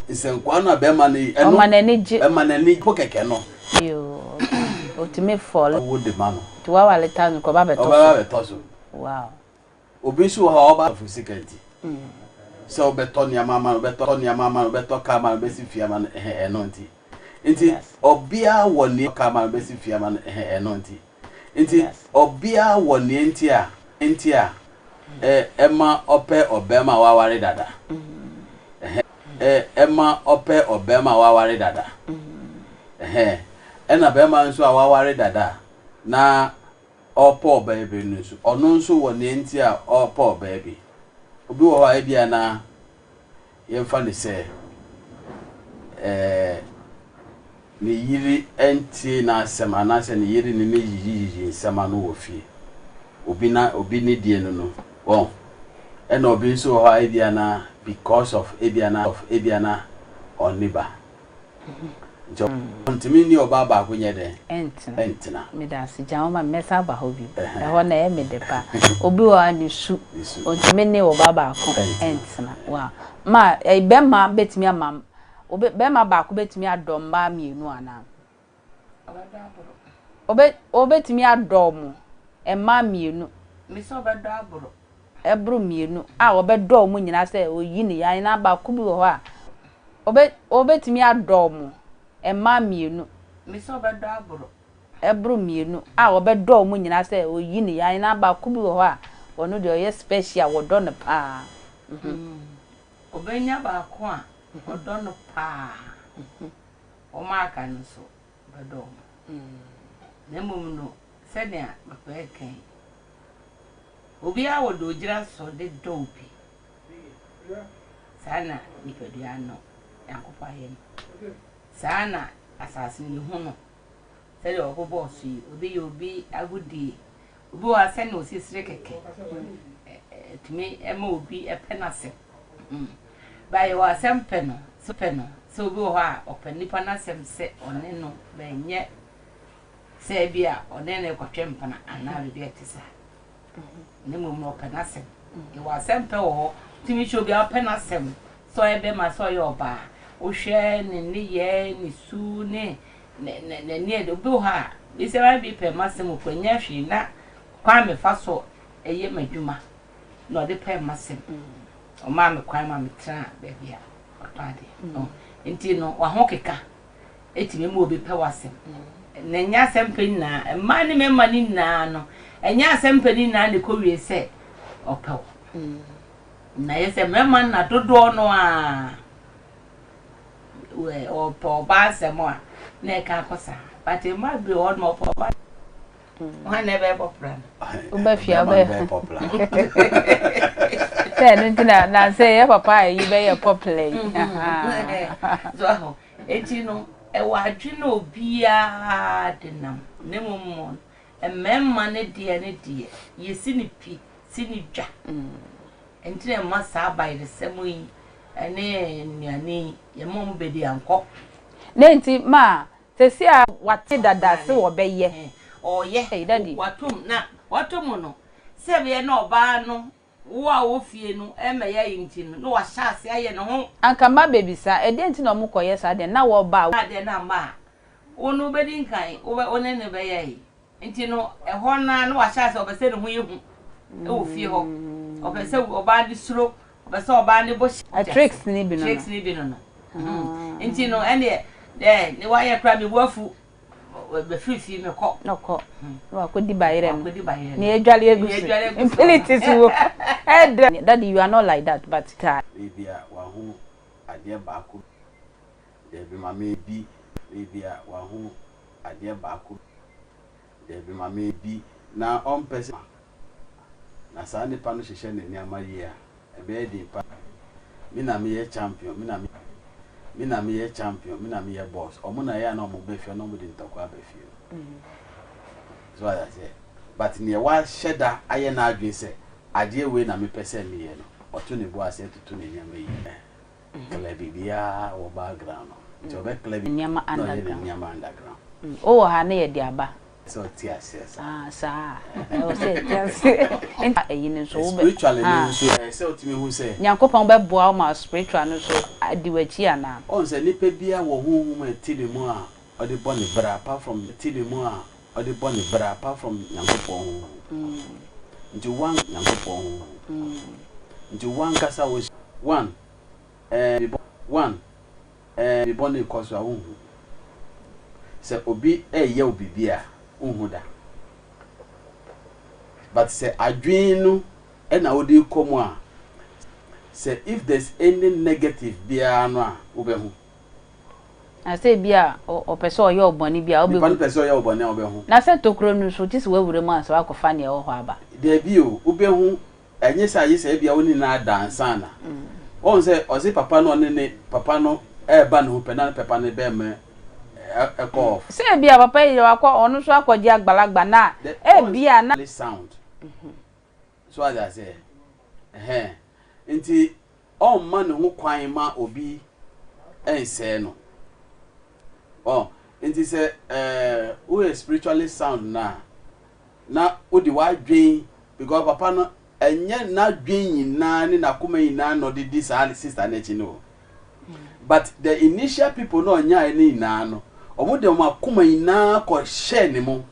Nsɛnkwaa no a bɛrima no yi, ɛno. Ɔma n'ani gye. Ɛma n'ani po kɛkɛ no. Yoo, otumi fall. Wo de ma no. Nti wawale thousand kɔ ɔba bɛtɔ so. Ɔbɛba bɛtɔ so. Wow. Obi nso wɔ hɔ a ɔba afo sika nti. Sɛ wobɛtɔ nneɛma ama no, wobɛtɔ nneɛma ama no, wobɛtɔ kaa ama no, wobɛsi fie ama no, ɛhɛ, ɛno nti. Nti ɔbea wɔ nea kaa ama no, wobɛsi fie ama no, ɛhɛ, ɛno nti. Nti ɔbea wɔ nea nti a, nti a, ɛ, ɛma ɔpɛ ɔbarima a waware dada. Ɛhɛ, ɛ, ɛma ɔpɛ ɔbarima a waware dada. Ɛhɛ, ɛna barima nso a waware dada na ɔrepɛ ɔbaa bi no nso, ɔno nso wɔ nea nti a ɔrepɛ ɔbaa bi. Obi wɔ hɔ a ebia na yɛmfa no sɛ ɛɛ ne yere ntie n'asɛm anaasɛ ne yere ne no yiyiyiyi nsɛm ano wɔ fie. Obi na obi ne deɛ no no, wɔn. Ɛna obi nso wɔ hɔ a ebia na because of ebia na of ebia na ɔnni ba. Nti ɔntumi nni ɔbaa baako nyɛ dɛn? Ɛntena. Ɛntena. Meda ase. Gya wo ma me, mɛsan aba hɔ bio. Ɛhɔ no ɛyɛ me dɛ paa. Obi wɔ hɔ a ne su, ɔntumi ne ɔbaa baako ɛntena. Wow. Ma, bɛrima bɛtumi ama, obe, bɛrima baako bɛtumi adɔ mmaa mmienu anaa? Ɔbɛdɔ aboro. Obe, ɔbɛtumi adɔ mo mmaa mmienu. Mese ɔbɛdɔ aboro. Ɛboro mmienu a ɔbɛdɔ wɔn nyinaa sɛ ɔyi ne yere anaa baako bi wɔ hɔ a, ɔbɛ, ɔbɛtumi adɔ wɔn mmaa mmienu. Mese ɔbɛdɔ aboro. Ɛboro mmienu a ɔbɛdɔ wɔn nyinaa sɛ ɔyi ne yere anaa baako bi wɔ hɔ a, ɔno deɛ ɔyɛ special, wɔdɔ no paa. Ɔbɛnya baako a ɔdɔ no paa. Wɔn a aka no nso, ɔbɛdɔ wɔn. Na mmom no, sɛnea papa reka yi, Obiara wɔ deɛ ɔgyina so de dɔ obi. Saa na nipadua no Nyankopɔn ayɛ no. Saa na asase no yɛhu no. Sɛdeɛ wɔbobɔɔ so yi, obi yɛ obi agodie. Obi wɔ hɔ a sɛdeɛ ɔsi sere kɛkɛ, ɛtumi ma obi pɛ n'asɛm. Ba yɛwɔ asɛm pɛ no, pɛ no. Sɛ obi wɔ hɔ a ɔpɛ nipa n'asɛm sɛ ɔne no bɛnyɛ sɛ ebia ɔne no rekɔtwe mpena anaa biribi a ɛte saa. Na mmom no, ɔpɛ n'asɛm. Yɛwɔ asɛm pɛ wɔ hɔ. Wotumi hyɛ obi a ɔpɛ n'asɛm, sɛ ɔyɛ bɛrima sɛ ɔyɛ ɔbaa. Wohwɛ ne nneyɛɛ, ne su ne n'ani a obi wɔ hɔ a, bi sɛ bi pɛ m'asɛm o, kura hwee na kwan a mefa so yɛ m'adwuma na ɔde pɛ m'asɛm. Ɔmaa me kwan ma metenaa baabi a ɔtɔn adeɛ. Nti no, w'ahokeka tumi ma obi pɛ w'asɛm. Na ɛnyɛ asɛm pɛ nyinaa, mmaa ne mmarima no nyinaa no, ɛnyɛ asɛm pɛ no nyinaa na ɛkɔwie sɛ ɔpɛ wo. Na yɛ sɛ mmarima no na dodoɔ no a ɔpɛ ɔbaa asɛm a na ɛka akɔ saa. But mmaa bi wɔ hɔ no ɔpɛ ɔbaa Hwan na ɛbɛyɛ popular no? Wobɛfia wobɛyɛ popular. Sɛ ɛno nti na na sɛ yɛ papa a yi bɛyɛ popular yi. So aho eti no ɛwɔ adwene obiara de nam na mmom mmarima ne deɛ ne deɛ yɛsi ne pi si ne dwa. Nti na ɛma saa abayerɛsɛm yi ne nnuane yi yɛma wɔn bɛdi ankɔ. Ne nti ma Sɛsi a wate dada se wɔbɛyɛ. Ɔɔyɛ. Ei daddy. Watom na watom no sɛ ɛbɛyɛ na ɔbaa no wo a ɔwɔ fie no ɛmmɛyɛ ayi nti no na wahyɛ ase ayɛ ne ho. Anka mma bɛbisa ɛdeɛn nti na ɔmo kɔyɛ saa deɛ na wɔba a. Adeɛ no amma a wo no wobɛdi nkan wobɛ wo ne no bɛyɛ ayi nti no ɛhɔ no ara na wahyɛ ase ɔpɛ sɛ ne ho yɛ hu ɛwɔ fie hɔ ɔpɛ sɛ ɔbaa no suro Ɔpɛ sɛ ɔbaa no bɔ hyɛ. Tricks ni bi no no. Tricks ni bi no no. Nti no ɛneɛ dɛ ne wayɛ koraa me bo afu bɛfiri fie mekɔ. Na ɔkɔ na wakɔdi bayerɛ no. Wakɔdi bayerɛ no. Ne adwale agu so. Mpilitis wo. Ɛdɛ. Daddy you are not like that but. Ebia wahu adeɛ baako Dabi ma me bi Ebia wahu adeɛ baako Dabi ma me bi na ɔmpɛ sɛ Na saa nipa no hyehyɛ ne nneɛma yie a, ɛbɛyɛ den pa Me na meyɛ champion, me na me Me na meyɛ champion, me na meyɛ boss Ɔmo na ɛyɛ a na ɔmo ba fie a na ɔmo de ntɔkwa aba fie no So wate aseɛ? But neɛ wahyɛ da ayɛ n'adwene sɛ adeɛ wei na mepɛ sɛ meyɛ no, ɔto ne bo ase atoto ne nneɛma yie Clear biribiara wɔ background no Nti ɔbɛ clear Nneɛma na ɔyɛ ne underground. nneɛma underground. Wowɔ ha na yɛde aba. Sɛ ɔte aseɛ saa. Ah, saa. Ɛwɔ sɛ ɛte aseɛ. Nti ɛyi no nso wobɛ. Spiritually no nso ɛyɛ sɛ wotumi hu sɛ. Nyankopɔn bɛboa wo ma spiritual no nso adi w'akyi anaa? Woahu sɛ nipa biara wɔ honhom a ɛte ne mu a ɔde bɔ ne bra apart from ɛte ne mu a ɔde bɔ ne bra apart from Nyankopɔn honhom. Nti one Nyankopɔn honhom. Nti wankasa wo one ɛɛ one. Ɛɛ, biribi bɔne rekɔ so a, wonhu. Sɛ obi reyɛ wo biribi a, wonhu da. But sɛ adwene no na wode rekɔ mu a, sɛ if there's any negative biara no a, wobɛhu. Na sɛ ebi a ɔpɛ sɛ ɔyɛ wo bɔne bi a, wobɛhu. Nipa no pɛ sɛ ɔyɛ wo bɔne a, wobɛhu. Na sɛ tokuro no nso, gye sɛ woawura mu ansa woakɔfa nea ɛwɔ hɔ aba. Dabi o, wobɛhu Ɛnyɛ sɛ agye sɛ ebia wo ne no ada ansa na. Woahu sɛ ɔse papa no ɔne ne papa no ɛreba ne ho pɛ na ne papa no bɛrima ɛkɔ off. Sɛ ebia papa yi deɛ wakɔ ɔno nso akɔgye agbalagba na ebia na. Sound. So wate aseɛ? Ɛhɛn. Nti ɔmma ne ho kwan ma obi ɛnsɛe no. Ɔ nti sɛ ɛɛ woyɛ spiritually sound no a na wode w'adwen because papa no ɛnyɛ n'adwen nyinaa ne n'akoma nyinaa na ɔde di saa sister no akyi no o but the initial people na ɔnyaeɛ no nyinaa no wɔn de wɔn akoma nyinaa kɔ hyɛɛ ne mu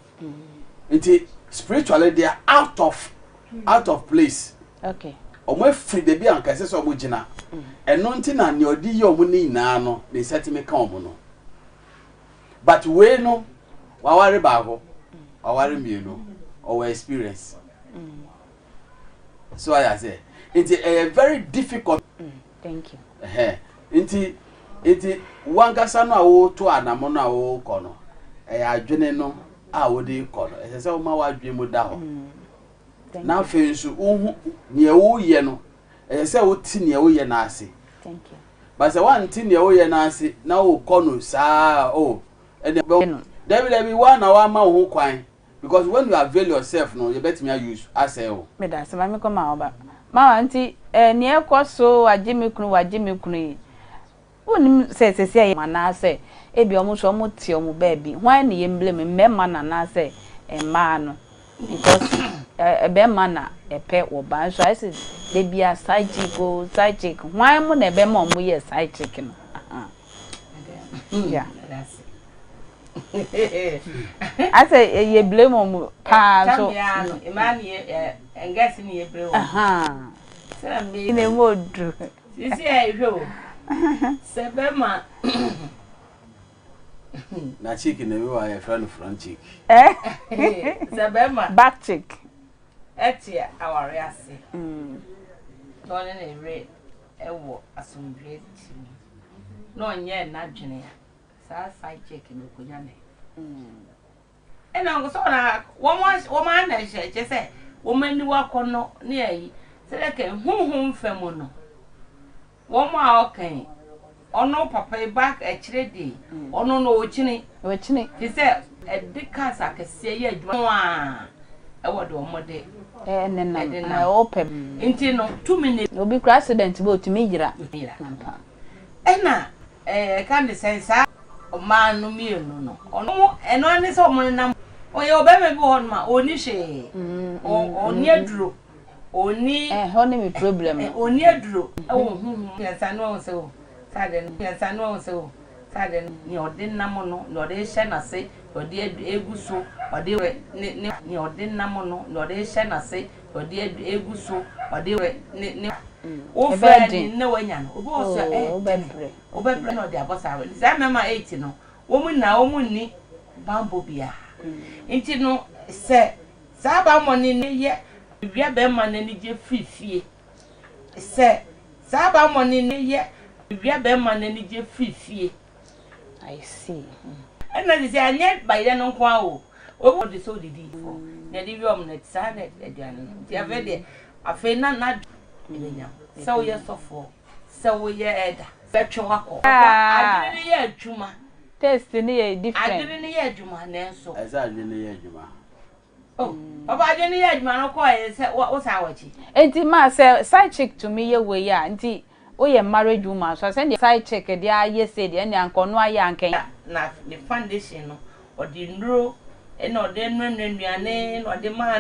nti spiritually they are out of out of place okay wɔn afiri baabi a nka ɛsɛ sɛ wɔn gyina ɛno nti na nea ɔde yɛ wɔn no nyinaa no ne nsa tumi ka wɔn no. But wei no waware baako waware mmienu ɔwɔ experience so ayɛ aseɛ nti ɛyɛ very difficult. Mm, thank you. Ɛhɛn nti nti wankasa no a woto anamo no a wokɔ no ɛyɛ adwene no a wode kɔ no ɛsɛ sɛ woma w'adwene mu da hɔ mm, na afei nso wohu nea woyɛ no ɛsɛ sɛ wote nea woyɛ no ase. Thank you. But sɛ woante nea woyɛ no ase na wokɔ no saa a oh ɛnna bɛ no. Dabi dabi woa na woama wo ho kwan because when you avail yourself no yɛbɛtumi a use asɛe wo. Medase ma me kɔ ma wo ba. Mama nti eh nea ɛkɔ so wagye me kunu wagye me kunu yi wonnim sɛ sɛsi a anaasɛ ebia wɔn nso wɔn te wɔn baabi hwan na yɛn blame mmarima no anaasɛ mmaa no Because bɛrima na ɛpɛ wɔ baa nso ayɛ sɛ da bia side chick o side chick hwan mo na ɛbɛma ɔmo yɛ side chick no ahaa yeah asɛ yɛ blame ɔmo paa nso ahaa na emu odu. Sisi a ehwɛ o sɛ bɛrima. Na chick na ebi wɔ a yɛfrɛ no front chick. Sɛ bɛrima. Back chick. Ɛte aware ase. Na ɔne ne yere wɔ asomdwoe te mu. Na ɔnyɛɛ n'adwene a, saa side chick no okonya ne. Ɛna nso na wɔn wɔn ara na ɛhyɛ kyɛ sɛ wɔn aniwa kɔnɔ ne ayi sɛdeɛ kɛ honhom fam no wɔn a ɔka yi ɔno papa yi ba akyire de ɔno no ɔkyini ɔkyini te sɛ ɛde cars akɛseɛ yɛ adwuma no a ɛwɔ de wɔn de ɛnenam ɛwɔ pɛ nti no tumi ne obi kura accident bi otumi yira yira ɛna ɛka ne sɛn saa Mmaa no mmienu no, ɔno ɛno ara ne sɛ wɔnenam. Ɔyɛ ɔbarima bi wɔ hɔnom a, ɔnni hwee. Ɔnni aduro. Ɔnni. Ɛhɔ ne me problem no. Ɔnni aduro wɔ honhom mu. Mmiɛnsa no wahu sɛ o, saa adeɛ no. Mmiɛnsa no wahu sɛ o, saa adeɛ no. Nea ɔde nam no, nea ɔde rehyɛ n'ase, nea ɔde regu so, ɔde ne ne. Nea ɔde nam no, nea ɔde rehyɛ n'ase, nea ɔde regu so, ɔde ne ne. Wofrɛ no na wanya no. Obi wɔ hɔ nso a, ɛyɛ den. Wobɛbrɛ na ɔde abɔ saa nti saa mmarima 8 no wɔn nyinaa wɔn nni bammɔ biara nti no sɛ saa bammɔ no yɛ wia bɛrima no anigye firi fie sɛ saa bammɔ no yɛ wia bɛrima no anigye firi fie. I see. Ɛna sisi anyɛ bayerɛ no nko ara o obi ɔde sɛ odidi fo na ɛde wia wɔn na saa na aduane no nti afei deɛ afei na na ɛbɛnya sɛ woyɛ sɔfoɔ. Sɛ wo yɛ ɛda. Bɛtwe wo akɔ. Adwene no yɛ adwuma. Taste no yɛ different. Adwene no yɛ adwuma nanso. Ɛsɛ adwene no yɛ adwuma. Oh papa adwene no yɛ adwuma no kɔ yɛ sɛ wo san wɔ akyi. Nti ma sɛ side chick tumi yɛ wei a nti wo yɛ marriage woman so a sɛdeɛ side chick deɛ ayɛ sei deɛ ɛnneɛ anka ɔno ayɛ a anka. Na ne foundation no ɔde nnuro. Ɛna ɔde noanoa nnuane na ɔde maa no.